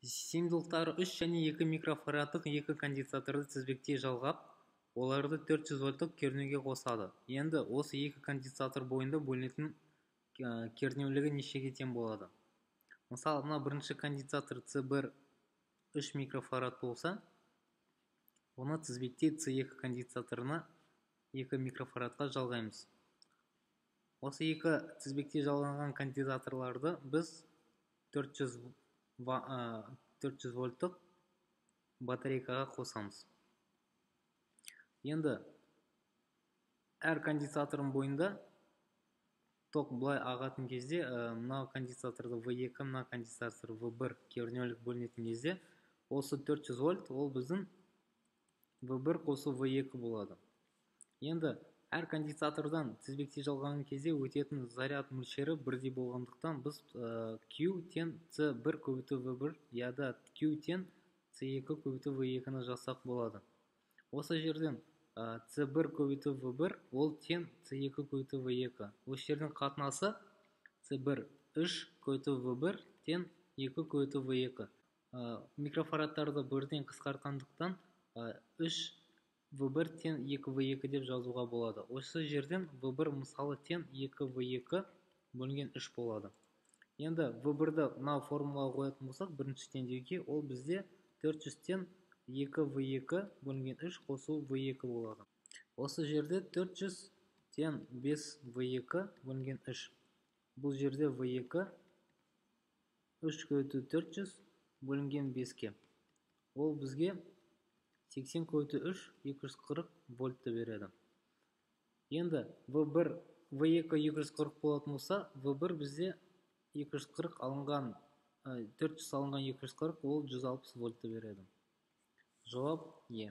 Сыйымдылықтары 3 және 2 микрофарадтық екі конденсаторды тізбектей жалғап, оларды 400 вольттық кернеуге қосады. Енді осы екі конденсатор бойында бөлінетін кернеулігі нешеге тең болады? Мысалы, мына бірінші конденсатор C1 3 микрофарад болса, оны тізбектей C2 конденсаторына 2 микрофарадқа жалғаймыз. Осы екі тізбектей жалғанған конденсаторларды біз 400 вольттық батарейкаға қосамыз. Енді әр конденсатордың бойында ток былай ағатын кезде, мынау конденсаторды V2, мына конденсатор V1 кернеулік бөлінетін кезде, осы 400 вольт ол біздің V1 қосу V2 болады. Енді әр конденсатордан тізбектей жалғанған кезде өтетін заряд мөлшері бірдей болғандықтан, біз Q тең C1 көбейту V1 яда Q тең C2 көбейту V2-ні жазсақ болады. Осы жерден C1 көбейту V1 ол тең C2 көбейту V2. Осы жерден қатынасы C1 3 көбейту V1 тең 2 көбейту V2. Микрофарадтарды бірден қысқартқандықтан, 3 V1 тең 2 V2 деп жазуға болады. Осы жерден V1, мысалы, тең 2 V2 бөлінген 3 болады. Енді V1-ді мына формулаға қоятын болсақ, бірінші теңдеуге, ол бізде 400 тең 2 V2 бөлінген 3 қосу V2 болады. Осы жерде 400 тең 5 V2 бөлінген 3. Бұл жерде V2 3 көбейту 400 бөлінген 5-ке. Ол бізге 80 көбейту 3, 240 вольтты береді. Енді V1, V2 240 болатын болса, V1 бізде 240 алынған, 400 алынған 240, ол 160 вольтты береді. Жауап Е.